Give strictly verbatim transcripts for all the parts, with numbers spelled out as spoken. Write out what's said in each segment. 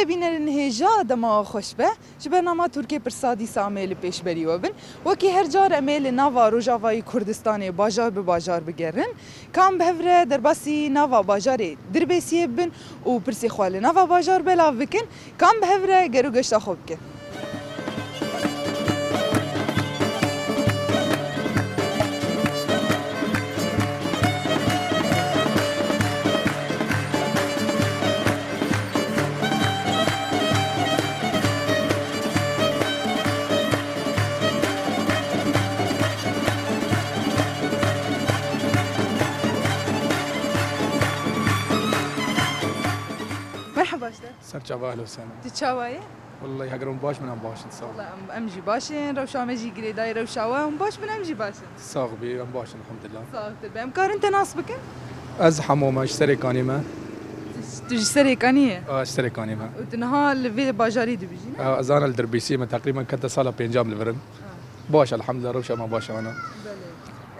Bînerên hêja dema xweş be. Ji bernama Tirkiyê Pirsa dîsa em ê li pêşberî we bin. Wekî her car em ê li nava Rojavayê Kurdistanê bajar bi bajar bigerin. Ka em bi hev re derbasî nava bajarê Dirbêsiyê bibin û pirsê xwe li nava bajar belav bikin. Ka em bi hev re ger û geşta xwe bikin. Merhaba işte. Ser çava, ehlen we sehlen. Tu çawa yî? Wallahî heger hûn baş bin, em baş in, sağ ol. Wallahî em, em jî baş in, rewşa me jî girêdayî rewşa we, hûn baş bin, em jî baş in. Sax bî, em baş in, elhamdulillah. Saxtir be. Em karin te nas bikin? Ez Hemo me, ji Serêkanê me. Tu ji Serêkanê yî? A, ji Serêkanê me. Û tu niha li vê bajarî dibijî, ne? A, ez ana li Dirbêsiyê me, teqrîben kete sala pêncem li vir im. A. Baş, elhamdulillah, rewşa me baş e ana. Belê.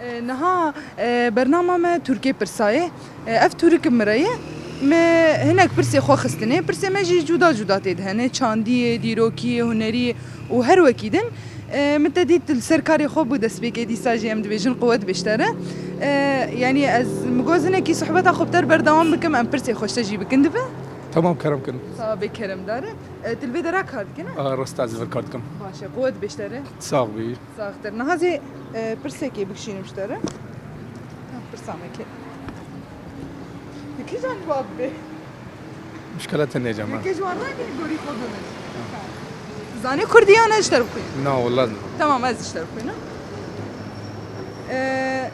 E, niha, e, bernama me Tirkiyê Pirsa ye. E, ev tûrik min re ye. Me hinek pirsê xwe xistine. Pirsê me jî cuda cuda tê de hene. Çandiyê, dîrokiyê, huneriyê û her wekî din. E, min te dît li ser karê xwe bû destpêkê, dîsa jî em dibêjin quwet bêjte re. E, yanî ez, min got, hinekî sohbeta xwe bi te re berdewam bikim, em pirsê xwe ji te jî bikin, dibe? Tamam, kerem kin. Sax be, keremdar e. E, tu li vê dera kar dikin, ne? A, rast, ez li vir kar dikim. Baş e, quwet bêjte re. Sax bî. Saxtir. Niha zê, e, pirsekê bikişînim ji te re. Ha, pirsa me kê. Di kîjan ciwab bê? Muşkila te nêcem ha. Yekê ji wan ragihî gorî xwe bibin. Zanê kurdî yan ez ji te re bixwînim? Na, wela. Tamam, ez ji te re bixwînim. E,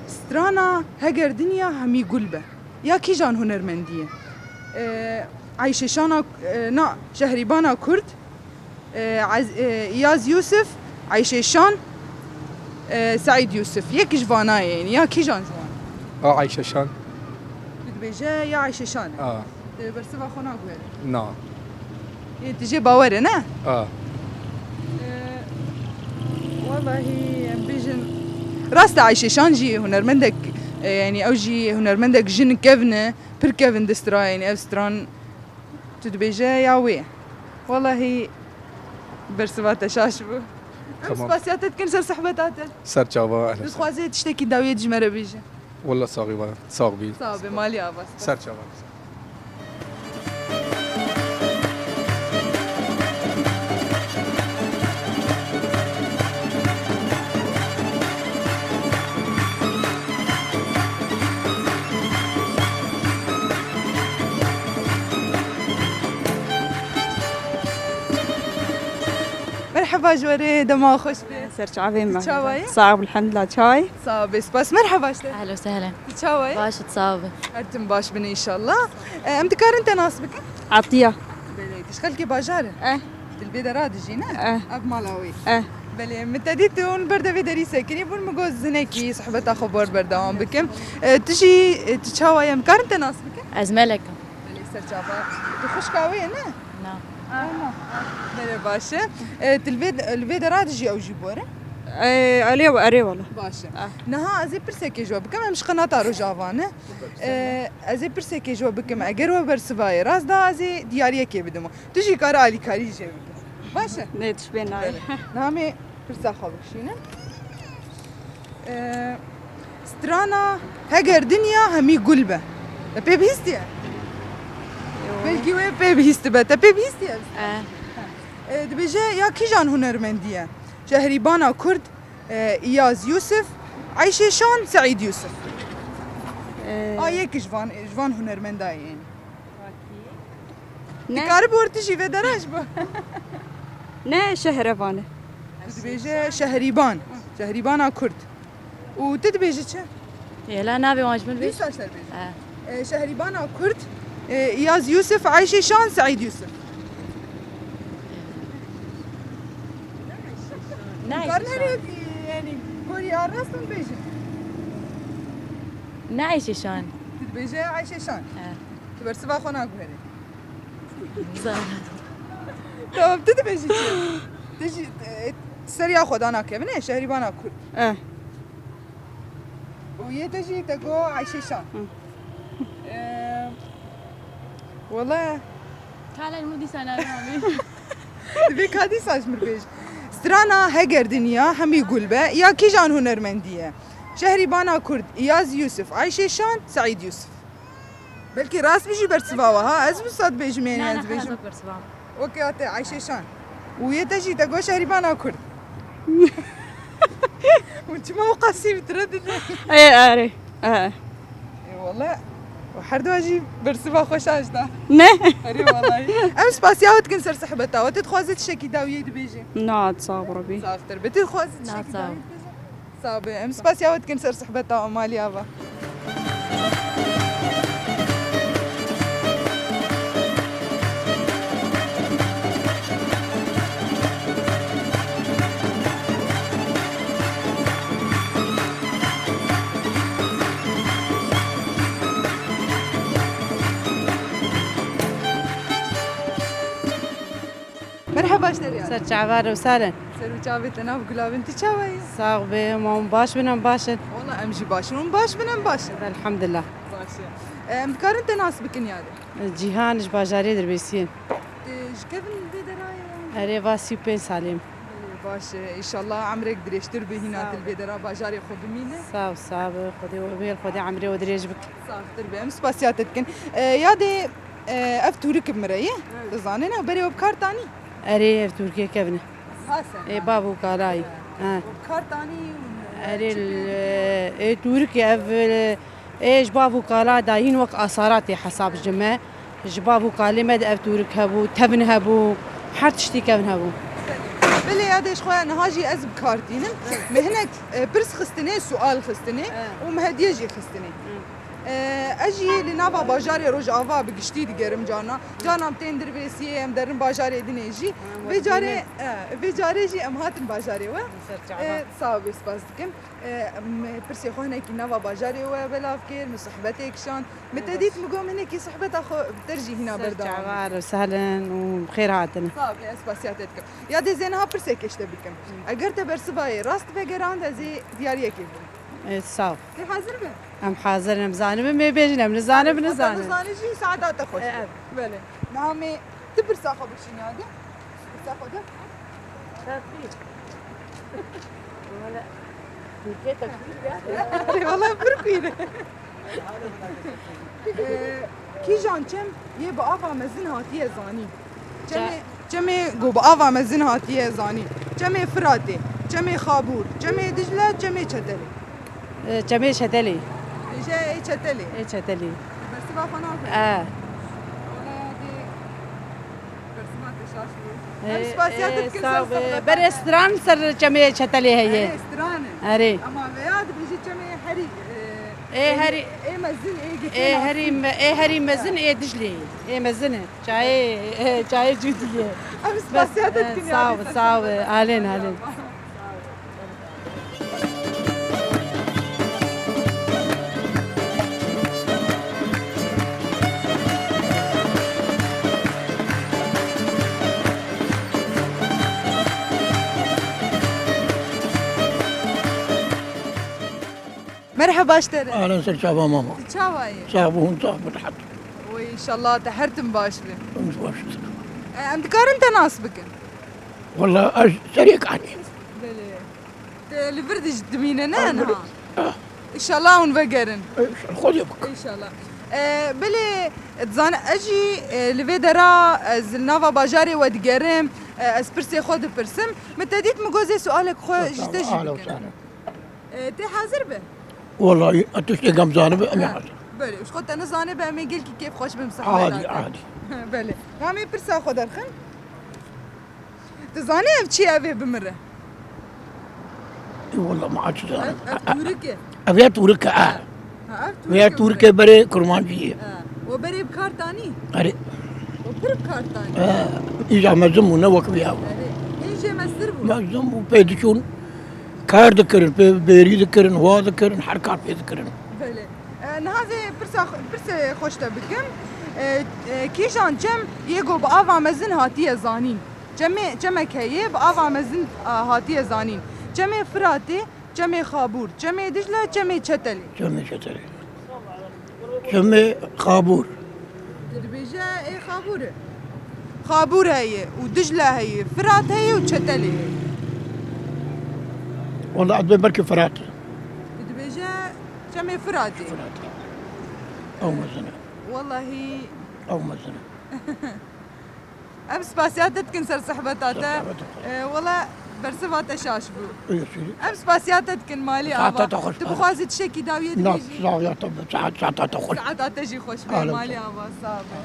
strana Heger dinya hemî gul be. Ya kîjan hunermendî ye? E, Ayşe Şana, e, na, Şehrîbana Kurd, e, Ez-, e, Îyaz Yûsif, Ayşe Şan, e, Seîd Yûsif. Yek ji vana ye, yanî ya kîjan ji wan? A, Ayşe Şan. Tu dibêje ya Ayşe Şan e? A. Tu bersiva xwe naguherî? Na. Ê, tu jê bawer e, ne? A. E, wellahî, em bêjin, rast e, Ayşe Şan jî hunermendek, e, yanî ew jî hunermendek jin kevn e, pir kevn di strayê, yanî ev stran Tu dibêje ya wê. Wellahî bersiva te şaş bû. Em Tamam. spasiya te dikin ser sohbeta te. Ser çava, ehlen. Dixwazê tiştekî dawiyê ji me re bêje. Wella saxî va, sax bî. Sax be, malî ava. Ser çava. Merheba ji we re, dema xweş be. Ser çavê me. Tu çawa yî? Sağ ol, elhamdülillah, çay. Sağ ol, spas. Merheba işte. Ehlen we sehlen. Tu çawa yî? Baş, sağ ol. Her tim baş bin inşallah. E, em dikarin te nas bikin? Atiya. Belê, tu ji xelkê bajar e? Eh. Tu li vê dera dijî, ne? Eh. Ev mala wê. Eh. Belê, min te dît tu hûn ber de vê derî sekinî bûn, min got, zinekî sohbeta xwe bor berdewam bikim. E, tu jî, e, tu çawa ye? Em karin te nas bikin? Ez Melek im. Belê, ser çava. Tu xwişka wê ye, ne? Na. Ah, na. Belê, baş e. E, tu li vê, li vê dera dijî ew jî bor e? E, erê, erê wala. Baş e. Ah. Niha ez ê pirsekê ji we bikim, em ji qenata Rojava ne. E, ez ê pirsekê ji we bikim, eger we bersivayê rast da, ez ê diyariyekê bidim. Tu jî kare alîkarî jê bike. Baş e? Nê, tişt bê nayê. Belê. Namê pirsa xwe bikişînin. Ee, strana Heger dinya hemî gul be. Te pê bihîstiye? Yo. Belkî wê pê bihîstibe. Te pê bihîstiye? Eh. Ee, dibêje ya kîjan hunermendî ye? Şehrîbana Kurd, e, Îyaz Yûsif, Eyşê Şan, Seîd Yûsif. Ee. A yek ji van, ji van hunermenda ye. Ne? Dikarî bi ortijî vê dera ji bo. Ne, şehrevan e. Tu dibêje şehrîban, şehrîbana Kurd. Û tu dibêjî çi? Hêla navê wan ji min bêj. Dîsa ji te re bêjim. He. E, şehrîbana Kurd, e, Îyaz Yûsif, Eyşê Şan, Seîd Yûsif. Ne Eyşê Şan. Karin herê, yanî, gorî ya rast hûn bêjin. Ne Eyşê Şan. Tu dibêje Eyşê Şan. He. Tu bersiva xwe naguherî. Zana. Tamam, tu dibêjî çi? Tu jî, e, seriya xwe dana kevin e, şehrîbana Kurd. Eh. Û yê te jî te got Eyşê Şan. Hı. E, wele Kalen mı dîsa nermamî. Divê ka dîsa ji mir bêj. Strana Heger dinya hemî gul be ya kîjan hunermendî ye? Şehrîbana Kurd, Îyaz Yûsif, Ayşe Şan, Seîd Yûsif. Belkî rast bijî bersiva we ha. Ez wisa dibêjim, yanî ez dibêjim. Wekî hate Ayşe Şan. Û yê te jî te got Şehrîbana Kurd. Û çima wisa sî bi tire dide? Ê, erê. Ê, wele. Û her du jî bersiva xweş aşta. Ne? Erê wele. Em spasiya we dikin ser sihbeta we. Tu dixwazî tiştekî dawiyê dibêjî? Na, sağ ol, Rabî. Zaftir be. Tu dixwazî tiştekî dawiyê dibêjî? Sağ be. Em spasiya we dikin ser sihbeta we, maliya ve. Merheba ji te re. Ser çava re û salen. Ser û çavê te nav gulavin, tu çawa yî? Sağ be, ma hûn baş bin, em baş in. Wala em jî baş in, hûn baş bin, em baş in. Elhamdulillah. Baş e. Em dikarin te nas bikin yade? Cîhan, ji bajarê Dirbêsiyê. Tu ji kevin vê derayê? Erê, va sî û pênc salê me. Erê, baş e. Înşallah emrek dirêjtir be, hîna tu li vê dera bajarê xwe bimîne. Sağ ol, sağ ol. Xwedê we bêr, Xwedê emrê we dirêj bike. Saxtir be. Em spasiya te dikin. E, yadê, e, ev tûrik bi min re ye. Evet. Dizanin ew berê we bi kar tanî? Erê, ev tûrikê kevin e. Ê, bav û kalayî. Ha. Û bi kar tanî û, e, erê, çi pê dikî? Ê, tûrikê ev, e, ê, ji bav û kala dayîn wek asaratê hesab ji me. Ji bav û kalê me de ev tûrik hebû, tevin hebû, her tiştî kevin hebû. Belê ya dê ji xwe niha jî ez bi kar tînim. Me hinek, e, pirs xistinê, sual xistinê û me hediye jî xistinê. E, ez jî li nava bajarê Rojava bi giştî digerim carna. Carna em tên Dirbêsiyê, em derin bajarê dinê jî. Vê carê, e, vê carê jî em hatin bajarê we. E, sağ ol, spas dikim. E, em pirsê xwe hinekî nava bajarê we belav kir, min sohbetê kişand. Min te dît, min got, min hinekî sohbeta xwe bi te jî hîna berdewam. Ser çava, sehlen û bi xêr hatin. Sağ ol, ez spasiya te dikim. Ya dê zê niha pirseke ji te bikim. Eger te bersivayê rast vegerand, ez ê diyariyekê bikim. E, sağ ol. Tu hazir be? Em hazir in, em zanibin, mê bêjin, em nizanin, em nizanin. Nizanî jî saeta te xweş be. E, evet. Belê. Niha mê tu pirsa xwe bikişînî, hadi. Pirsa xwe de. Takvîr. Wala, Türkiye takvîr ya. Wala bir kuyru. Ee, kîjan çem yê bi ava mezin hatiye zanîn? Çemê, çemê ku bi ava mezin hatiye zanîn. Çemê Firatê, çemê Xabûr, çemê Dicle, çemê Çetelê. E, çemê Çetelê. Ê, jê ê Çetelê. Ê Çetelê. Bersiva xwe nake. E. Wala ya dê bersiva te şaş bû. E, em spasiya te dikin ser sohbeta te. Berê stran ser çemê Çetelê heye. Erê, stran e. Erê. Ama veya dibêjî çemê herî, e, ê herî, ê mezin, ê gitê ê herî me-, ê herî mezin, ê Diclê. Ê mezin e. Çayê, e, çayê Cûdî ye. Em spasiya te dikin ya. Sağ ol, sağ ol. Alên, alên. Merheba ji te re. Ahlan ser çava mama. Tu çawa yî? Sax bû, hûn sax bin, rehet. Oy, înşallah te her tim baş be. Hûn baş bin. E, em dikarin te nas bikin? Wala ez serê kanî. Belê. Te li vir dij-, dimîne, ne niha? Ah. Înşallah hûn vegerin. Înşallah, Xwedê bike. Înşallah. E, belê, dizane, ez jî, e, li vê dera, ez li nava bajarê we digerim, e, ez pirsê xwe dipirsim. Min te dît, min got zê sualek xwe ji te jî bikim. E, tê hazir be? Wala, e, tiştê gam zanibe, em ê hazir. Belê, ji xwe te nizanibe, em ê gelkî kêfxweş bin, sehmet. Adî, adî. Belê. Namê pirsa xwe derxin. Tu zanî ev çi ye, ev ê bimire? Ê, wela ma çi zanim. Ev, ev tûrik e. Ev ya tûrik e, ha. Ha, ev tûrik e. Vê ya tûrikê berê kurmancî ye. Ha. O berê bi kar tanî? Erê. O pir bi kar tanî. Ha. Îja mezin bû, ne wek vê ya bû. Erê. Hîn jê mestir bû. Mezin bû, pê diçûn kar dikirin, pê bêrî dikirin, wa dikirin, her kar pê dikirin. Belê. E, niha zê pirsa xwe, pirsê xweş te bikim. E, e, kîjan çem yê ku bi ava mezin hatiye zanîn? Çemê, çemek heye, bi ava mezin, a, hatiye zanîn. Çemê Firatê, Çemê Xabûr, Çemê Dicle, Çemê Çetelê. Çemê Çetelê. Çemê Xabûr. Tu dibêje ê Xabûr e. Xabûr heye û Dicle heye, Firat heye û Çetelê heye. Wala ez dibê belkî Firatê. Tu dibêje çemê Firatê. Firatê. Ew mezin e. Wallahî. Ew mezin e. Em spasiya te dikin ser sohbeta te. Ser sohbeta te. Ee, wala bersiva te şaş bû. Em spasiya te dikin malî ava. Saeta te xweş be. Tu bixwazî tiştekî dawiyê dibêjî? Na, saeta te, saeta te xweş. Saeta te jî xweş be, malî ava, sağ be.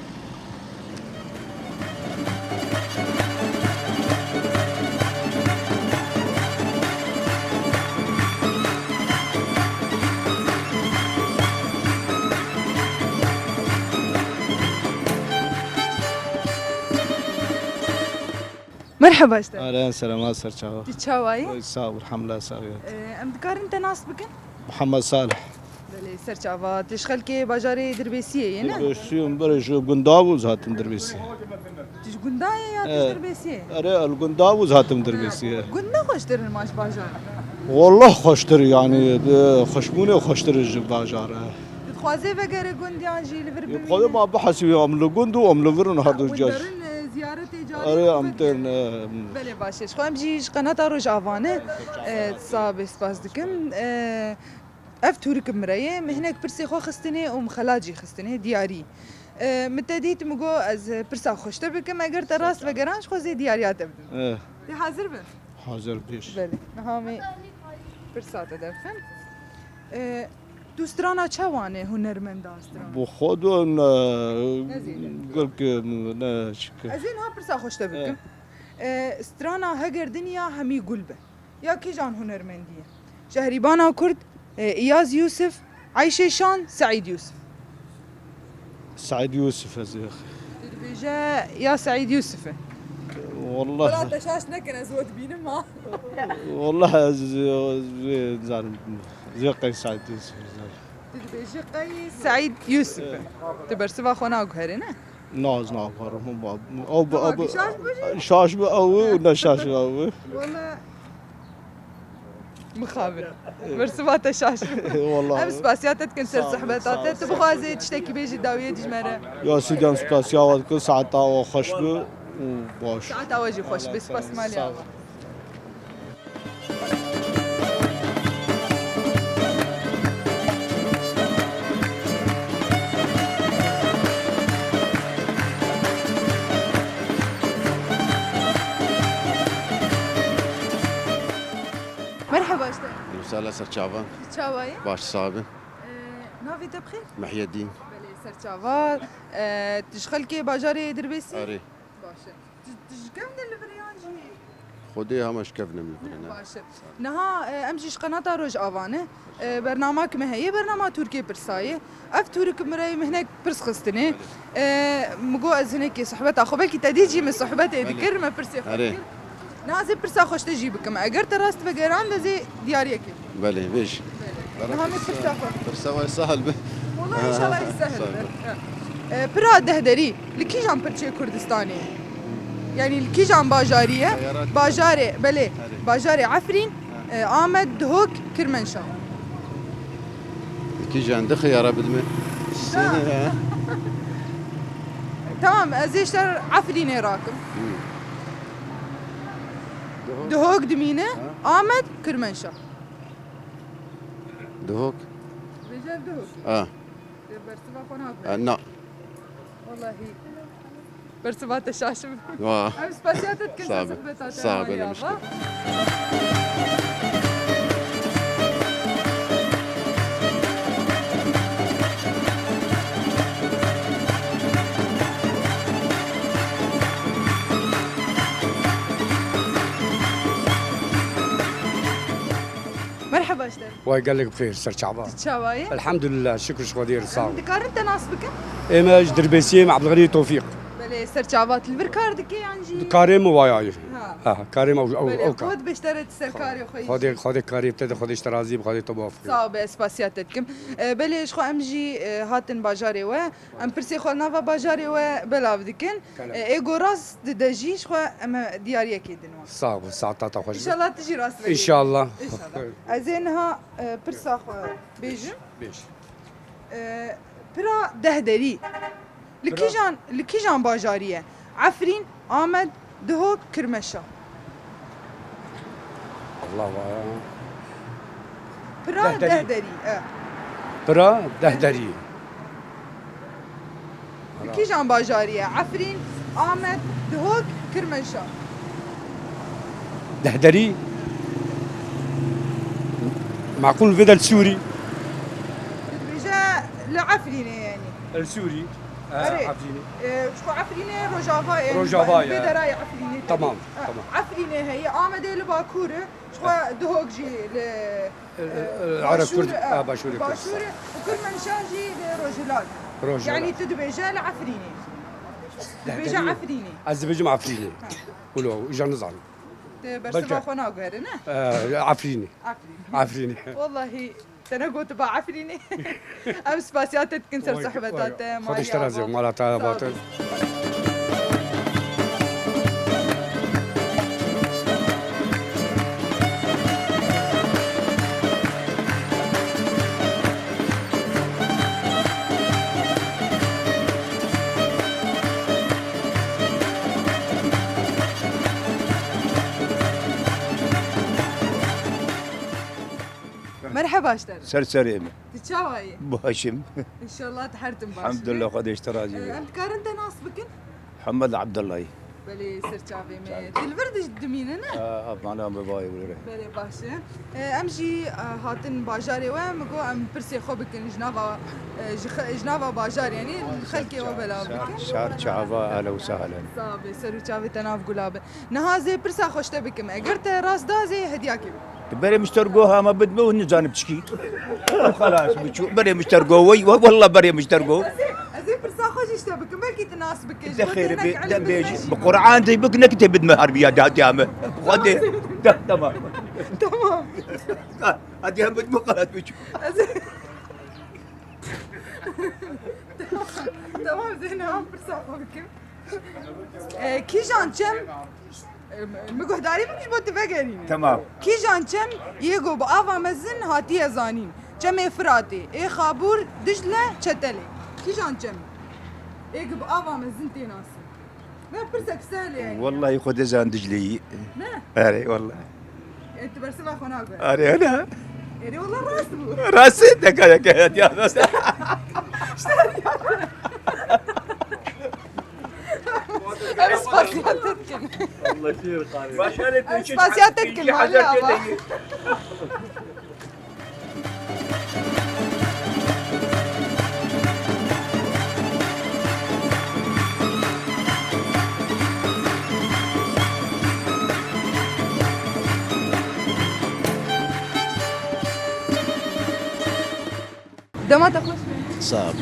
Merheba ji te. Eren, selama, ser çava. Tu çawa yî? Oy, sağ ol, elhamdülillah, sağ ol. Ee, em dikarin te nas bikin? Muhammed Salih. Belê, ser çava. Tu ji xelkê bajarê Dirbêsiyê yê, ne? Dirbêsiyê, berê ji Gundav û zaten Dirbêsiyê. Tu ji Gunda yê ya tu ji Dirbêsiyê? Erê, el Gundav û zaten Dirbêsiyê. Gund ne xweştir in ma ji bajar? Wallah xweştir, yani, xweşbûnê xweştir ji bajar e. Tu dixwazê vegere gund yan jî li vir bimîne? Xwedê ma bihesibî, em li gund û em li vir in her du cih. Hûn derin, e, ziyaretê carê. Erê, em tên, e, belê, baş e. Ji xwe em jî ji qenata Rojava ne, e, sağ bê, spas dikim. E, ev tûrik min re ye, min hinek pirsê xwe xistinê û min xelat jî xistinê, diyarî. E, min te dît, min got, ez pirsa xwe ji te bikim, eger te rast vegeran, ji xwe zê diyariya te bidim. E. Tê hazir be? Hazir bêj. Belê, niha me pirsa te derxin. E, tu strana çawa ne hunermenda strana? Bi xwe do ne, ne zêde. Gulke ne şike. Ez ê niha pirsa xwe ji te bikim. E, strana Heger dinya hemî gul be. Ya kîjan hunermendî ye? Şehrîbana Kurd, e, Îyaz Yûsif, Eyşê Şan, Seîd Yûsif. Seîd Yûsif ez ê. Tu dibêje ya Seîd Yûsif e? Wallah. Wala te şaş nekin, ez we dibînim ha. Wallah ez, ez vê zanim. Zê qey Seîd Yûsif zanim. Tu dibêje qey Seîd Yûsif e. Tu bersiva xwe naguherî ne? Na, ez naguherim. Ew bi, ew bi, şaş bi ew û ne şaş bi ew. Wala mixabin. Bersiva te şaş bi. Wallah. Em spasiya te dikin ser sohbeta te. Tu bixwazê tiştekî bêjî dawiyê dijmere. Ya Sidyan spasiya we dikin, saeta we xweş bi û baş. Saeta we jî xweş bi. Spas malî. Merheba ji te. Nusala ser çavan. Çawa ye? Baş sabi. Ee, navê te bi xêr? Mehyedîn. Belê, ser çava. Ee, tu ji xelkê bajarê Dirbêsî? Erê. Baş e. Tu, tu ji kevn de li vir e yan jî? Xwedê hema ji kevn e li vir e, ne? Baş e. Niha, e, em jî ji qenata Rojava ne. E, bernamak me heye, bernama Tirkiyê pirsa ye. Ev tûrik min re ye, min hinek pirs xistinê. E, min got ez hinekê sohbeta xwe, belkî te dît jî min sohbetê dikir, me pirsê xwe dikir. Niha ez ê pirsa xwe ji te jî bikim. Eger te rast vegeran, ez ê diyariyekê bikim. Belê, bêj. Belê. Niha min pirsa xwe. Pirsa we sehil be. Wala înşallah sehil be. E, pira dehderî li kîjan pirçê Kurdistanê ye? Yanî li kîjan bajarî ye? Bajarê, belê. Bajarê Efrîn, e, Amed, Duhok, Kirmenşah. Li kîjan di xiyara bidime? Tamam, ez ê ji te Efrînê rakim. Duhok dimîne, Amed, Kirmenşah. Duhok. Bêje Duhok. A. Te bersiva xwe nabî. A, na. Wallahî. Bersiva te şaş bû. Wa. Em spasiya te dikin ser sohbeta te. Sağ be, ne muşkil. Merheba ji te. Way gelek bi xêr, ser çava. Tu çawa yî? Elhamdülillah, şükür ji Xwedê re, sağ ol. Em dikarin te nas bikin? Ê me ji Dirbêsiyê me, Ebdulxenî Tofîq. Belê, ser çava, tu li vir kar dikî yan jî? Di karê min waya ye. Ha. Ha, karê min ew, ew, belê, ew kar. Xwed biştere tu ser karê xwe yî. Xwedê, Xwedê karê te de, Xwedê ji te razî be, Xwedê te bafirî. Sağ be, spasiya te dikim. E, belê, ji xwe em jî, e, hatin bajarê we. Em pirsê xwe li nava bajarê we belav dikin. Tamam. E, êgo rast dide jî ji xwe em ê diyariyekê din we. Sağ ol, saeta te xweş be. Înşallah tu jî rast vegihî. Înşallah. Înşallah. Ez ê niha, e, pirsa xwe bêjim. Bêj. E, pira dehderî. Li kîjan, li kîjan bajarî ye? Efrîn, Amed, Duhok, Kirmeşa. Allah var. Pira Dehderî. Dehderî. E. Pira Dehderî. Kîjan bajarî ye? Efrîn, Amed, Duhok, Kirmeşa. Dehderî. Maqûl vê de li Sûrî. Dibêje li Efrînê yanî. El Sûrî. E, Erê. Efrînê. E, ji xwe Efrînê Rojava ye. Rojava ye. Vê derayê Efrînê. Tamam, tamam. Efrînê heye, Amedê li Bakur e. Ji xwe Duhok jî li, e, e, Arap Kurd, e, Başûrê Kurdistan. Başûrê û Kirmenşa jî li Rojhilat. Rojhilat. Yanî tu dibêje li Efrînê. Dibêje Efrînê. Ez dibêjim Efrînê. Ha. Wilo, îja nizanim. Te bersiva xwe naguhere, ne? Belkî, e, Efrînê. Efrînê. Efrînê. Wallahî, te negotiba Efrînê. Em spasiya te dikin ser sohbeta te, Xwedê ji te razî, mala te ava te. Merheba ji te re. Ser serê min. Tu çawa yî? Baş im. Înşallah tu her tim baş. Elhamdulillah, Xwedê ji te razî be. Em dikarin te nas bikin? Muhammed Abdullahî. Belê, ser çavê me. Çavê. Tu li vir dij-, dimîne, ne? Ev mana me bayê were. Belê, baş e. E, em jî, e, hatin bajarê we, min got em pirsê xwe bikin ji nava, e, ji xe-, ji nava bajar, yanî xelkê we belav bikin. Ser çava, ehlen û sehlen. Sax be, ser û çavê te nav gula be. Niha zê pirsa xwe ji te bikim. Eger te rast da zê hediyakê bikim. Berê min ji te re got, hema bidme û nizanim çikî. Xelas, biçû. Berê min ji te re got, wey, we-, wallah berê min ji te re got. Ez ê, ez ê pirsa xwe jî ji te bikim. Belkî tu nas bike. De xêr be, de bêjî. Bi Quran de bik, ne ki tê bidme harbiya datiya me. Xwedê. De, tamam. Tamam. Ha, hadi hem bidme, xelas, biçû. Ez ê Tamam, zê niha pirsa xwe bikim. E, kîjan çem, e, min guhdarî bikim ji bo tu vegerîne. Tamam. Kîjan çem yê ku bi ava mezin hatiye zanîn? Çemê Firatê, ê Xabûr, Dicle, Çetelê. Kîjan çem? Ê ku bi ava mezin tê nasîn. Ne pirsek sehel e. Wallahî xwe dizan Dicleyî. Ne? Erê, wallahî. E, tu bersiva xwe nagwe. Erê, ne? Erê, wallah rast bû. Rast e, deka, deka, ya, rast e. Em spasiya te dikin. Em spasiya te dikin, malê ava. Dema te xweş be. Sağ ol.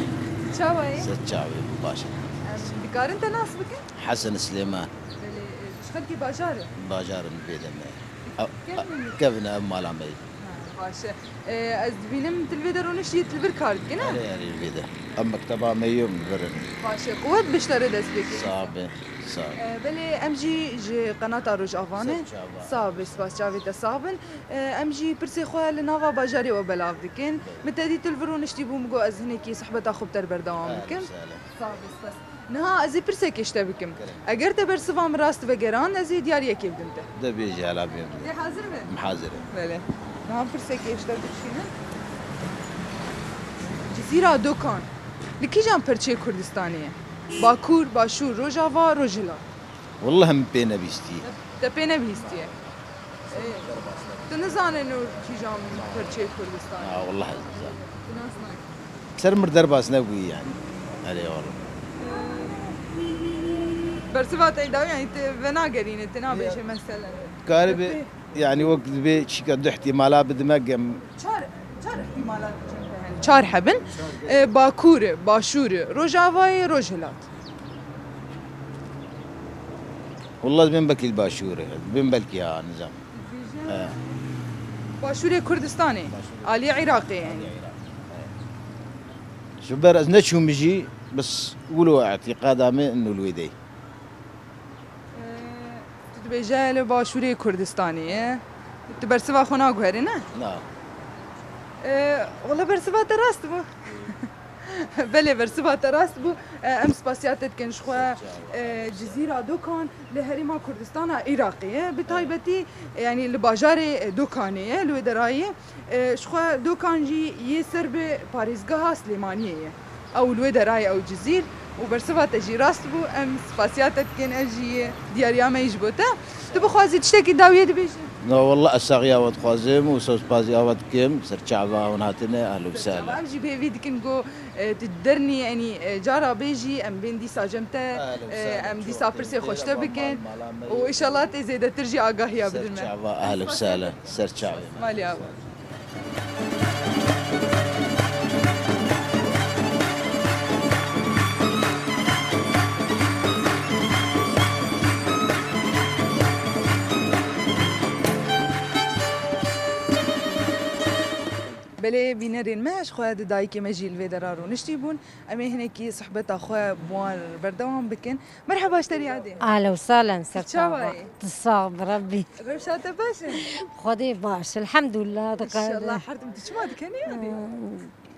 Çawa yî? Ser çavê, baş e. Em dikarin te nas bikin? Hesen Silêman. Belê, e, ji xelkê bajar e? Bajar in, vê demê. Kevin e, ev mala me ye. Ha, baş e. E, ez dibînim tu li vê de rûniştî, tu li vir kar dikin, ne? Erê, erê, li vê de. Ev mekteba me yê, em li vir in. Baş e. Quwet bi ji te re dest pê kê. Sağ be, sağ be. E, belê, em jî ji qenata Rojava ne. Ser çava. Sağ be, spas, çavê te sax bin. E, em jî pirsê xwe li nava bajarê we belav dikin. Belê. Min te dî tu li vir rûniştî bû, min got ez hinekî sohbeta xwe bi te re berdewam bikim. Sağ be, spas. Niha ez ê pirsekê ji te bikim. Kerem. Eger te bersiva min rast vegeran, ez ê diyariyekê bidim te. De bêje, hela bêm de. Tê hazir be? Em hazir in. Belê. Niha pirsekê ji te dikişînim. Cizîra Dokan li kîjan perçeyê Kurdistanê ye? Bakur, Başûr, Rojava, Rojhilat. Wallah min pê nebîstiye. Te pê nebîstiye. Ê, tu nizane nû kîjan perçeyê Kurdistanê? Ha, wallah ez nizane. Tu nas nakî. Ser mir derbas nebûyî yani. Erê, wallah. Bersiva te daw yani te venagerîne, te nabêje mesela. Karibe yani wek dibê çîka du ihtimala bidime gem. Çar, çar ihtimala dibêje. Çar hebin. E, Bakur e, Başûr e, Rojava ye, Rojhilat. Wallah dibêm belkî li Başûr e. Dibêm belkî ha, nizam. He. Başûrê Kurdistanê. Başûrê. Aliyê Iraqê yani. Aliyê Iraqê. He. Ji ber ez neçûm jî, bes wilo îtîqada me nû li wê dey. Ee, tu dibêje li Başûrê Kurdistanê ye. Tu bersiva xwe naguherî, ne? Na. Ee, wala bersiva te rast bû. Belê, bersiva te rast bû. E, em spasiya te dikin ji xwe. E, Cizîra Dokan li herêma Kurdistana Iraqê ye. Bi taybetî, e, yanî li bajarê, e, Dokanê ye, li wê derayê. E, ji xwe Dokan jî yê ser bi parêzgeha Silêmaniyê ye. Ew li wê derayê ew Cizîr û bersiva te jî rast bû. Em spasiya te dikin, ev jî yê diyariya me yî ji bo te. Tu bixwazî tiştekî dawiyê dibêjî? Na, wallah, ez saxiya we dixwazim û spasiya we dikim. Ser çava hûn hatine, ehlen û sehlen. Em jî bi hêvî dikin ku E, tu dernî, yanî, e, cara bê jî em bên dîsa cem te, e, em dîsa pirsê xwe ji te bikin û înşallah tê zêdetir jî agahiya bidin me. Ser çava, ehlen û sehlen, ser çavê me. Malî ava. Belê bînerên me, ji xwe di dayikê me jî li vê dera rûniştî bûn. Em ê hinekî sohbeta xwe bi wan berdewam bikin. Merheba ji te re yadê. Ahlen û sahlen, ser çava. Tu sax bi Rebbî. Rewşa te baş e? Xwedê baş, elhamdulillah. Înşallah her tim tu çima dikenî yadê?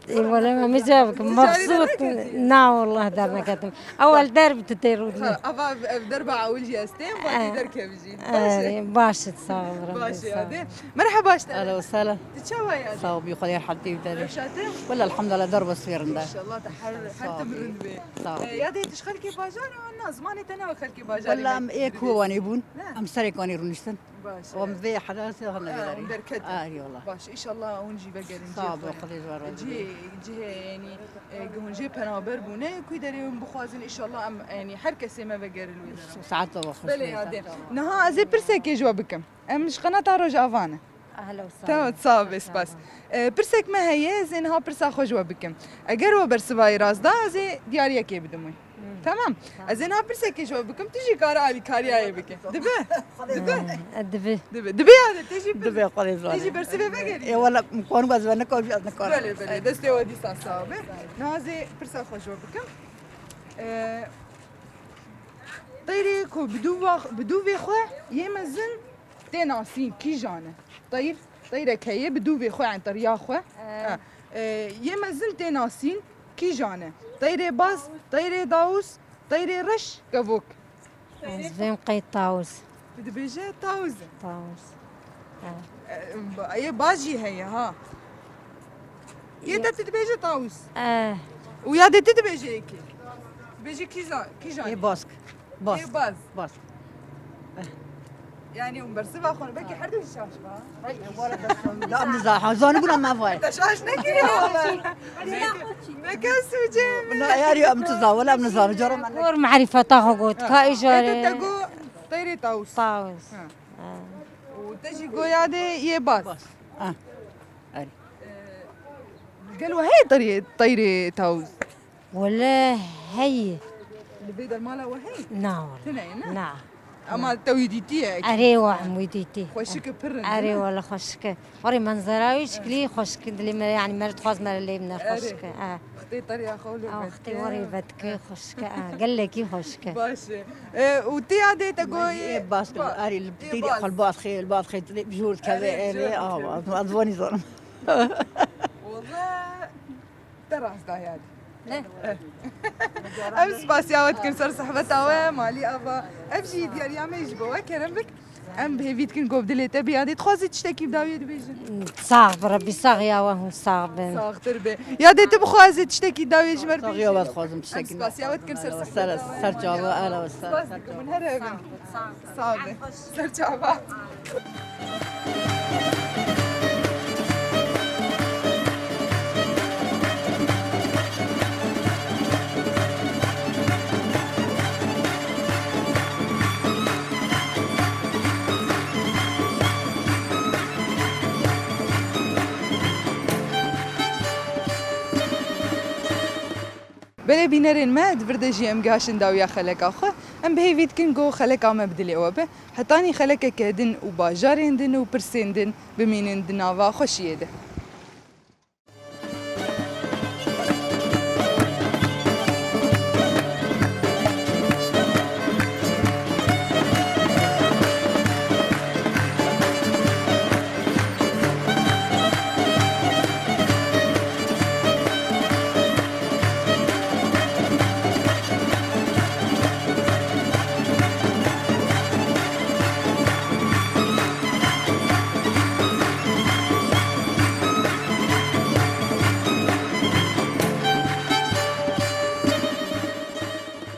Ê wele me mica bikim, mebsût. Na wallah derneketim. Ewel derb tu tê rûdine. Ha, ava ev derba ewil jî ez têm, va tê derkevî jî. Baş e. Baş e, sax ol, Baş e, sağ ol. Hadi. Merhaba işte. Ahlen û sahlen. Tu çawa ya? Sağ ol, bir kadar hatta bir tane. Reşate? Wala elhamdülillah, derba sfêrin de. İnşallah te her, her tim rind be. Sağ ol. E, ya de tu xelkê bajar an na, zimanê te ne xelkê bajar. Wala em ê ku wanê bûn. Em serê kanê rûniştin. Baş e. Em vê hela se hana. Em derket. Ay Allah. Baş, inşallah hûn jî vegerin. Sağ ol, Xwedê ji we razî be. Cihê, cihê, yanî, e, hûn jê penaber bûne, ku derê hûn bixwazin, inşallah em, yanî, her kesê me vegerin wê dera. Saet baba xweş. Belê, hadi. Niha ez ê pirsekê ji we bikim. Em ji qenata Rojava ne. Ahla û sahla. Tamam, sağ ol, spas. E, pirsek me heye, ez ê niha pirsa xwe ji we bikim. Eger we bersivayê rast da, ez ê diyariyekê bidim wê. Tamam. Ez ê niha pirsekê ji we bikim, tu jî kare alîkariyayê bike. Dibe? Dibe? E, dibe. Dibe. Dibe ya de, tê jî pir-, Dibe, Xwedê zane. Tê jî bersivê vegerî. E, wala, em karin ez ve nikarim, ez nikarim. Belê, belê. Destê we dîsa sax be. Niha ez ê pirsa xwe ji we bikim. E, teyrê ku bi dû va-, bi dûvê xwe yê mezin tê nasîn, kîjan e? Teyr, teyrek heye, bi dûvê xwe, yani teriya xwe. E. Ha. E, yê mezin tê nasîn, kîjan e? Teyrê baz, teyrê dawûs, teyrê reş, kevok. Ez vêm qey tawûs. Tu dibêje tawûs e? Tawûs. Ha. E, ba-, yê baz jî heye, ha. Yê te tu dibêje tawûs. E. Û ya de tu dibêje yekê. Dibêje kîza-, kîjan e? Ê bask. Bas. Ê baz. Bas. Yani, um bersiva xwe, belkî her du jî şaş ba. Da em diza, ha, zanî bûna me vay. Te şaş nekiriye wala. Neke sûcê min. Na, yarî em tu za, wala em nizanî, cara me ne. Gor marîfeta xwe got, ka îjarê. Ê te go teyrê tawûs. Tawûs. Ha. Ha. Û te jî go ya de yê baz. Bas. Ha. Erê. Gelo heye teyrê, teyrê tawûs? Wele heye. Li vê dermala we heye? Na wele. Tune ye, ne? Na. Ama te wî dîtiye? Erê, we em wî dîtî. Xweşik e, pir rind e, ne? Erê, wele xweşik e. Warê menzera wî şiklî xweşik e, dilê me, yanî me dixwaz me lê bine, xweşik e. Erê. Xitê teriya xwe lê vedike. Xitê warê vedike, xweşik e. Gelekî xweşik e. Baş e. E, û tiya dê te goyê. Ê bas, erê, li tîrê xwe li bas xê, li bas xê, dilê bijûr dikeve, erê, awa, ez wanî zanim. Wele. Te rast da yani. Ne? Em spasiya we dikin ser sohbeta we, malî ava. Ev jî diyariya me ji bo we, kerem bik. Em bi hêvî dikin ku bi dilê te bî. Ya dê dixwazî tiştekî bi dawiyê dibêjin? Sax bi Rebbî, sax ya we hûn sax bin. Saxtir be. Ya dê tu bixwazî tiştekî dawiyê ji me bibêjin? Sax ya we dixwazim tiştekî. Em spasiya we dikin ser sohbeta we. Ser, ser çava, ala we ser. Spas dikim, hûn her hebin. Sağ ol. Sağ be. Ser çava. Belê bînerên me, di vir de jî em gihaştin dawiya xeleka xwe. Em bi hêvî dikin ku xeleka me bi dilê we be. Hetanî xelekeke din û bajarên din û pirsên din bimînin di nava xweşiyê de.